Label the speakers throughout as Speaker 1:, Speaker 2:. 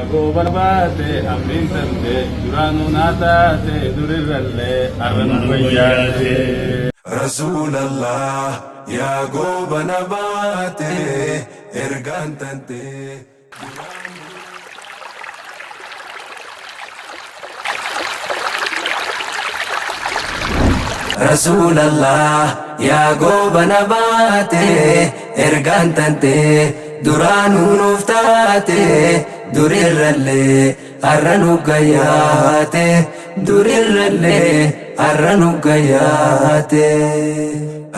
Speaker 1: Yaa goobana baate amriin tante duraanuu naa taate durirrallee har'a nu wayyaate.
Speaker 2: Rasuulallah yaa goobana baate ergaan tante duraanuu.
Speaker 3: Rasuulallah yaa goobana baate ergaan tante duraanuu nuuf taate durirrallee har'a nu gayyaate durirrallee har'a nu gayyaate.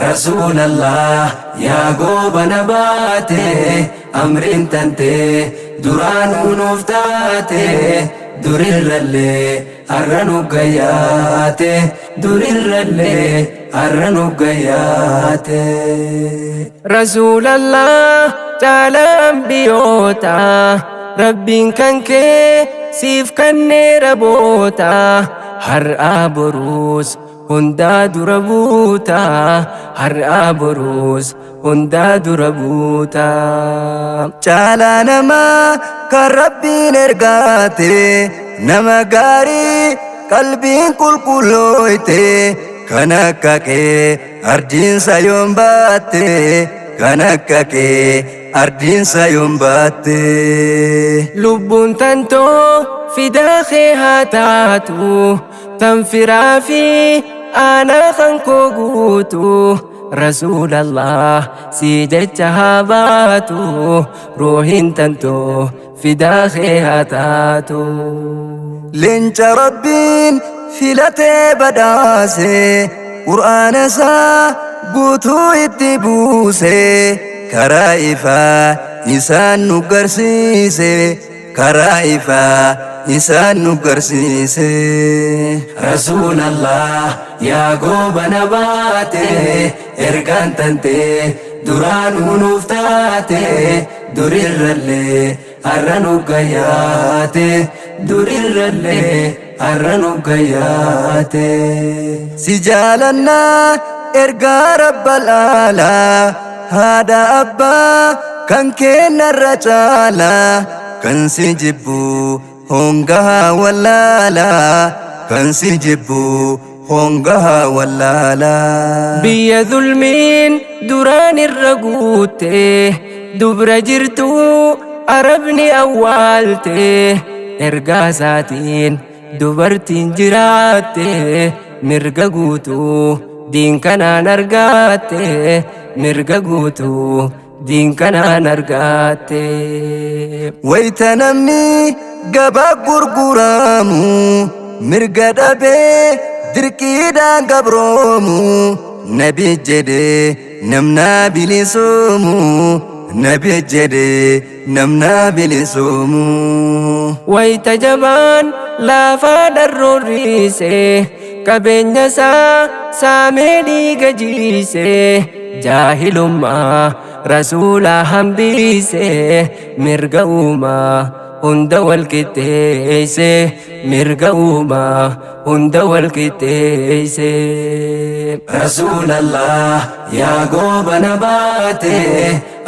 Speaker 3: Rasuulallah yaa goobana baate amriin tante duraanuu nuuf taate durirrallee har'a nu gayyaate durirrallee har'a nu gayyaate. Rasuulallah caalaa ambiyoota Rabbiin kan kee siif kanneera boota har'aa boruus hundaa dura buuta har'aa boruus hundaa dura buuta.
Speaker 2: Caalaa namaa kan Rabbiin ergaate nama gaarii qalbiin qulqullooyte kan akka kee ardiinsa yoon baatte kan akka kee ardiinsa yoon baatte.
Speaker 3: Lubbuun tantoo fidaa kee haa taatu tan firaa fi aanaa kan koo guutu Rasuulallah si jecha haa baatu ruuhin tantoo fidaa kee haa taatu.
Speaker 2: Leenca Rabbiin filatee badhaase Qur'aana isaa guutuu itti buuse karaa ifaa isaan nu garsiise karaa ifaa isaan nu garsiise.
Speaker 3: Rasuulallah yaa goobana baate ergaan tante duraanuu nuuf taate durirrallee har'a nu gayyaate durirrallee har'a nu gayyaate.
Speaker 2: Si jaalannaa ergaa rabbal aalaa haadha abbaa kan kennarra caalaa kan si jibbu hongahaa wallaalaa kan si jibbu hongahaa wallaalaa.
Speaker 3: Biyya zulmiin duraan irra guutte dubra jirtu arabni awwaalte ergaa isaatiin dubartiin jiraatte mirga guutuu diin kanaan argaatte mirga guutuu diin kanaan argaatte.
Speaker 2: Wayita namni gabaa gurguramu mirga dhabee dirqiidhaan gabroomu nabi jedhee namna bilisoomu nabi jedhee namna bilisoomu.
Speaker 3: Wayita jabaan laafaa dharroorriise qabeenya isaa saamee dhiiga jiise jaahilummaa rasuula hambise mirga uumaa hunda wal qixxeesse mirga uumaa hunda wal qixxeesse. Rasuulallah yaa goobana baate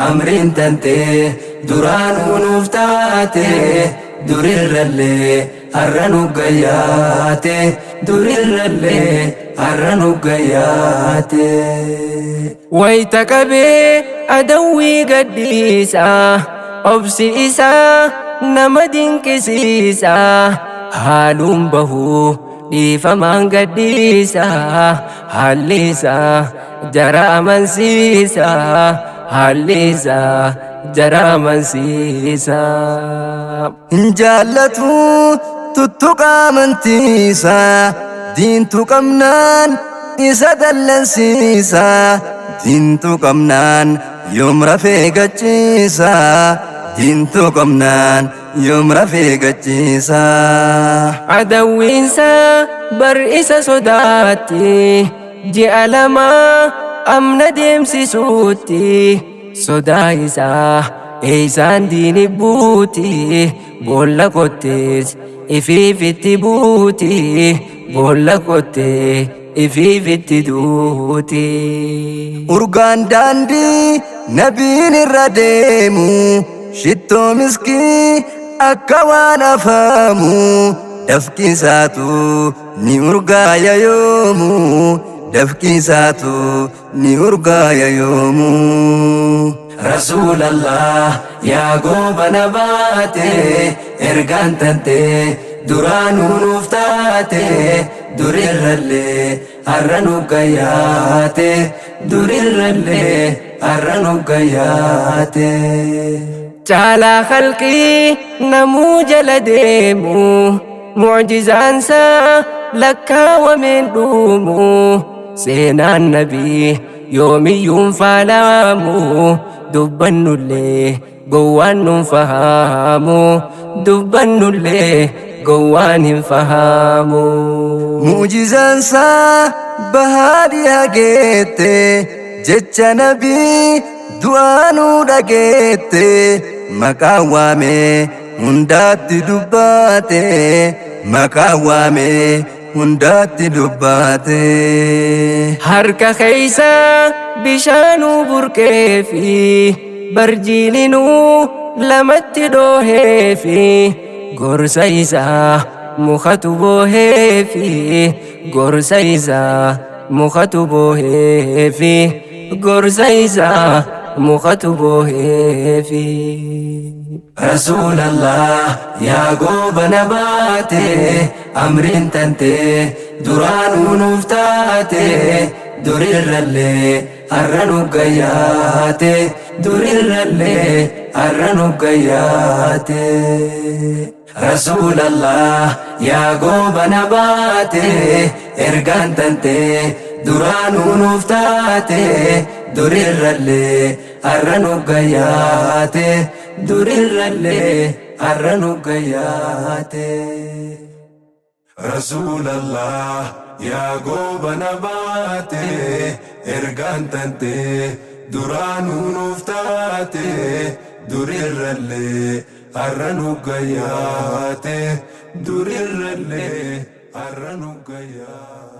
Speaker 3: amriin tante duraanuu nuuf taate durirrallee har'a nu gayyaate durirrallee har'a nu gayyaate. Wayita qabee adawwii gadhiisa obsi isaa nama dinqisiisa haaluun bahuu dhiifamaan gadhiisa haalli isaa jara amansiisa haalli isaa jara amansiisa.
Speaker 2: Hin jaallatu tuttuqa amantiisa diintu qabnaan isa dallansiisa diintu qabnaan yoom rafee gachiisa diintu qabnaan yoom rafee gachiisa.
Speaker 3: Adawwiinsa bar isa sodaatti ji'a lama amna deemsisuutti sodaa isaa eeysaan diini buuti boolla kottees ifiifitti buuti boolla kottee ifiifitti duuti.
Speaker 2: Urgaan daandii nabiin irra deemu shittoo miskii akka waan afaamu dafqisaatu ni urgaaya yoomu dafqisaatu ni urgaaya yoomu.
Speaker 3: Rasuulallah yaa goobana baate ergaan tante duraanuu nuuf taate durirrallee har'a nu gayyaate durirrallee har'a nu gayyaate. Caalaa khalqii namuu jala deemu mucjizaansaa lakkaawameen dhuumu seenaan nabii yoomiyyuun faalaamu dubbannullee gowwaan nun fahamu dubbannullee gowwaan hin fahamu.
Speaker 2: Mu'jizaansaa bahaa hageette jecha nabii du'aanuu dhageette maqaa waamee hundaatti dubbaate maqaa waamee hundaatti dubbaate.
Speaker 3: Harka keeysa bishaanuu burqee fi barjiilinuu lamatti dhoohee fi gorsa isaa mukatu boohee fi gorsa isaa mukatu boohee fi gorsa isaa mukatu boohee fi. Rasuulallah yaa goobana baate amriin tante duraanuu nuuf taate durirrallee har'a nu gayyaate durirrallee har'a nu gayyaate. Rasuulallah yaa goobana baate ergaan tante duraanuu nuuf taate durirrallee har'a nu gayyaate durirrallee har'a nu gayyaate.
Speaker 1: Rasuulallah yaa goobana baate ergaan tante duraanuu nuuf taate durirrallee har'a nu gayyaate durirrallee har'a nu gayyaate.